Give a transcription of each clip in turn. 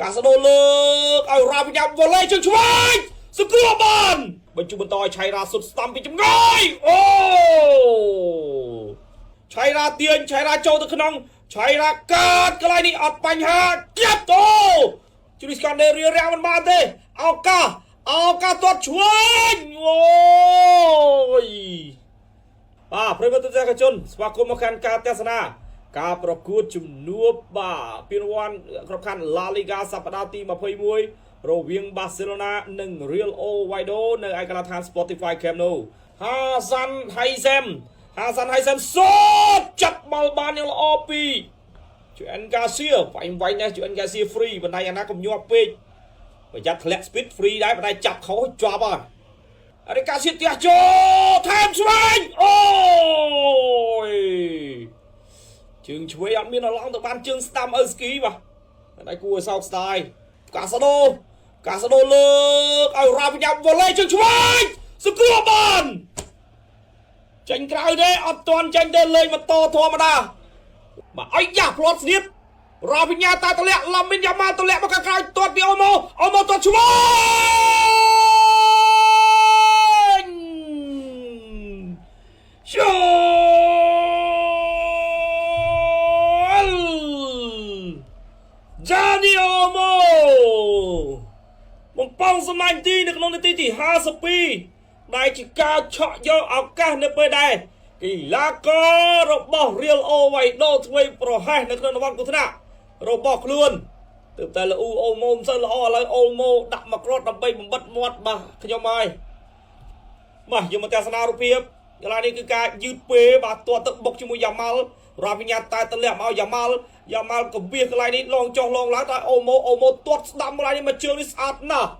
កាសដូលើកឲ្យរ៉ាវិញ្ញាវ៉ាឡេជើងឆ្វេងសង្គ្រោះបានបញ្ជូនបន្តឲ្យឆៃរ៉ាសុតស្ដាំពីចម្ងាយអូឆៃរ៉ាទាញឆៃរ៉ាចូលទៅក្នុងឆៃរ៉ាកាត់កន្លែងនេះអត់បញ្ហាចាប់តោជូរីស្កាន់ដេរៀបរាំងមិនបានទេឱកាសឱកាសទាត់ឆ្វេងអូយ បាទប្រិយមិត្តទស្សនិកជនស្វាគមន៍មកកាន់ការទស្សនាការប្រកួតជំនួបបាទពានរង្វាន់ក្របខ័ណ្ឌ La Liga សប្តាហ៍ទី21រវាងបាសេឡូណានិង Real Oviedo នៅឯកីឡដ្ឋាន Spotify Camp Nou ហាសាន់ហៃសែមហាសាន់ហៃសែមសូតចាប់បាល់បានយ៉ាងល្អពីជូអិនកាសៀវាយវាយណាស់ជូអិនកាសៀ free បណ្ដៃអាណាកុំញាប់ពេកប្រយ័ត្នធ្លាក់ speed free ដែរបណ្ដៃចាប់ខុសជាប់ហើយ អរិកាសៀទះចូលថែមឆ្វេងអូយជើងឆ្វេងអត់មានអឡងទៅបានជើងស្ដាំអឺស្គីបាទតែគួរឲ្យសោកស្ដាយកាសាដូកាសាដូលើកឲ្យរ៉ាវិញ្ញាវ៉ាឡេជើងឆ្វេងសង្គ្រោះបានចេញក្រៅទេអត់ទាន់ចេញទេលេងបន្តធម្មតាបាទឲ្យយ៉ាស់ផ្លាត់ស្នៀតរ៉ាវិញ្ញាតាតម្លាក់ឡាមីនយ៉ាម៉ាល់តម្លាក់មកខាងក្រោយទាត់ពីអូម៉ូអូម៉ូទាត់ឆ្វេង ចូលចានីអូម៉ូបំពងសម្លាញ់ទីនៅក្នុងនាទីទី52ដែលជាការឆក់យកឱកាសនៅពេលដែលកីឡាកររបស់ Real Oviedo ធ្វើប្រហែសនៅក្នុងតំបន់គ្រោះថ្នាក់របស់ខ្លួនទើបតែលូអូម៉ូមិនសូវល្អឥឡូវអូម៉ូដាក់មកគ្រាប់ដើម្បីបំបិតមាត់បាទខ្ញុំហើយបាទយកមកទស្សនារូបភាពកន្លែងនេះគឺការយឺតពេលបាទទាត់ទៅបុកជាមួយយ៉ាម៉ាល់រ៉ាវិញ្ញាតែតម្លាក់មកយ៉ាម៉ាល់យ៉ាម៉ាល់កវៀសកន្លែងនេះលងចុះលងឡើងតែអូម៉ូអូម៉ូទាត់ស្ដាំកន្លែងនេះមកជើងនេះស្អាតណាស់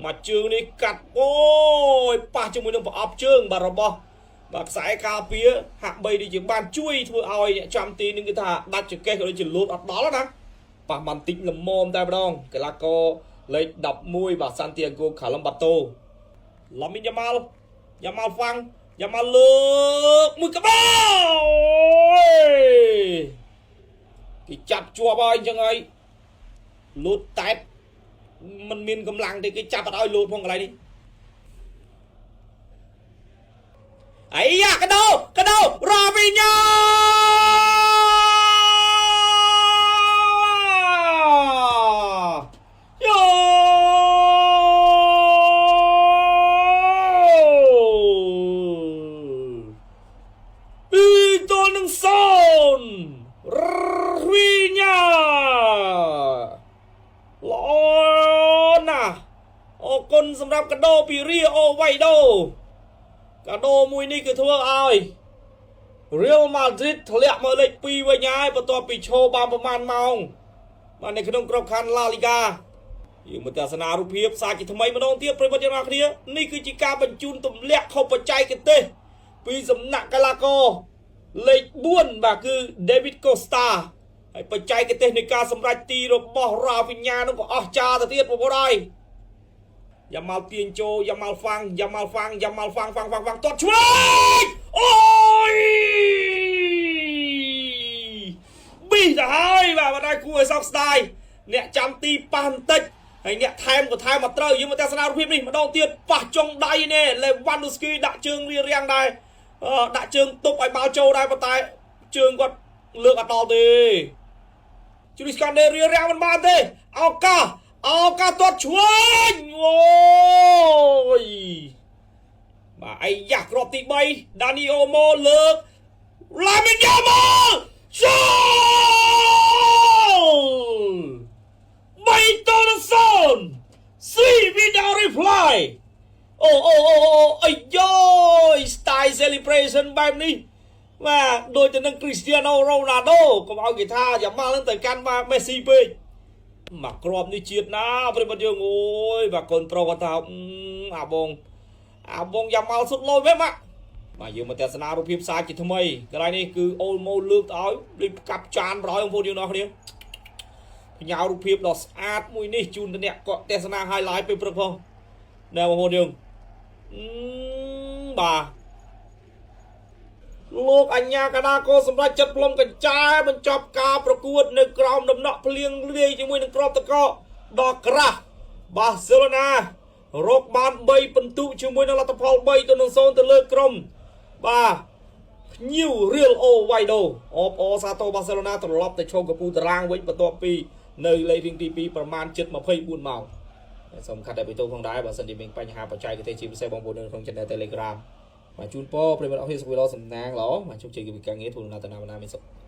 មកជើងនេះកាត់អូយប៉ះជាមួយនឹងប្រអប់ជើងបាទរបស់បាទខ្សែការពារហាក់បីដូចជាបានជួយធ្វើឲ្យអ្នកចាំទីនឹងគឺថាដាច់ចង្កេះក៏ដូចជាលូតអត់ដល់ណាប៉ះបានតិចល្មមតែម្ដងកីឡាករលេខ11បាទសាន់ទីអាហ្គូខាឡំបាតូឡាមីនយ៉ាម៉ាល់យ៉ាម៉ាល់ហ្វាំងយ៉ាម៉ាល់លើកមួយក្បាលអូយគេចាប់ជាប់ហើយអញ្ចឹងហើយលូតតែតมันមានកម្លាំងទេគេចាប់អត់ឲ្យលូតផងកន្លែងនេះអាយ៉ាកដោកដោរ៉ាវីញ៉ាយោពីរទល់នឹងសូនរវីញ៉ាល្អណាស់អរគុណសម្រាប់កដោពីរីអូវ៉ៃដូកាដូមួយនេះគឺធ្វើឲ្យ Real Madrid ធ្លាក់មកលេខ2វិញហើយបន្ទាប់ពីឈរបានប្រមាណម៉ោងបាទនៅក្នុងក្របខ័ណ្ឌ La Liga យើងមកទស្សនារូបភាពសាជាថ្មីម្ដងទៀតប្រិយមិត្តទាំងអស់គ្នានេះគឺជាការបញ្ជូនទម្លាក់ខុសបច្ចេកទេសពីសំណាក់កីឡាករលេខ4បាទគឺ David Costa ហើយបច្ចេកទេសនៃការសម្រេចទីរបស់ Rafinha នោះក៏អស្ចារ្យទៅទៀតបងប្អូនហើយយ៉ាម៉ាល់ទាញចូលយ៉ាម៉ាល់ហ្វាំងយ៉ាម៉ាល់ហ្វាំងយ៉ាម៉ាល់ហ្វាំងហ្វាំងហ្វាំងហ្វាំងទាត់ឆ្វេងអូយប៊ីទៅហើយបាទបាទគួរឲ្យសោកស្ដាយអ្នកចាំទីប៉ះបន្តិចហើយអ្នកថែមក៏ថែមមកត្រូវយើងមកទស្សនារូបភាពនេះម្ដងទៀតប៉ះចុងដៃនេះលេវ៉ាន់ដូស្គីដាក់ជើងរៀងរាងដែរដាក់ជើងទប់ឲ្យបាល់ចូលដែរប៉ុន្តែជើងគាត់លើកអត់ដល់ទេជូរីស្កាន់ដេរៀបរាងមិនបានទេឱកាសឱកាសទាត់ឆ្វេងអូយបាទអាយ៉ាគ្រាប់ទី3ដានីអូម៉ូលើកឡាមីនយ៉ាម៉ាល់ចូល3-0 3 without reply អូអូអូអូអាយយ style celebration បែបនេះបាទដូចទៅនឹង Cristiano Ronaldo កុំឲ្យគេថាយ៉ាម៉ាល់នឹងទៅកាន់បាទ Messi ពេកមកគ្រាប់នេះជាតិណាប្រិយមិត្តយើងអូយបាទកូនប្រុសគាត់ថាអាបងអាបងយ៉ាម៉ាល់សុទ្ធលយមែនម៉ាក់បាទយើងមកទស្សនារូបភាពសាជាថ្មីកន្លែងនេះគឺអូលម៉ូលើកទៅឲ្យលេបកាប់ចានប្រហើយបងប្អូនយើងទាំងអស់គ្នាផ្ញើរូបភាពដ៏ស្អាតមួយនេះជូនទៅអ្នកក៏ទស្សនា highlight ពេលព្រឹកផងណែបងប្អូនយើងបាទ លោកអញ្ញាកដាក៏សម្រេចចិត្តផ្លុំកញ្ចែបញ្ចប់ការប្រកួតនៅក្រោមដំណក់ភ្លៀងលាយជាមួយនឹងក្របតកដល់ក្រាស់បាសេឡូណារកបាន3ពិន្ទុជាមួយនឹងលទ្ធផល3-0ទៅលើក្រុមបាទភ្ញៀវរៀលអូវ៉ៃដូអបអសាទរបាសេឡូណាត្រឡប់ទៅឈរកំពូលតារាងវិញបន្ទាប់ពីនៅលេខរៀងទី2ប្រមាណជិត24ម៉ោងសូមខាត់តែបេតូផងដែរបើសិនជាមានបញ្ហាបច្ចេកទេសជាពិសេសបងប្អូននៅក្នុង Channel Telegram បាទជូនពរប្រិយមិត្តអរគ្នាសុខភាពល្អសំណាងល្អបាទជោគជ័យពីការងារធ្វើដំណើរទៅណាមកណាមានសុខ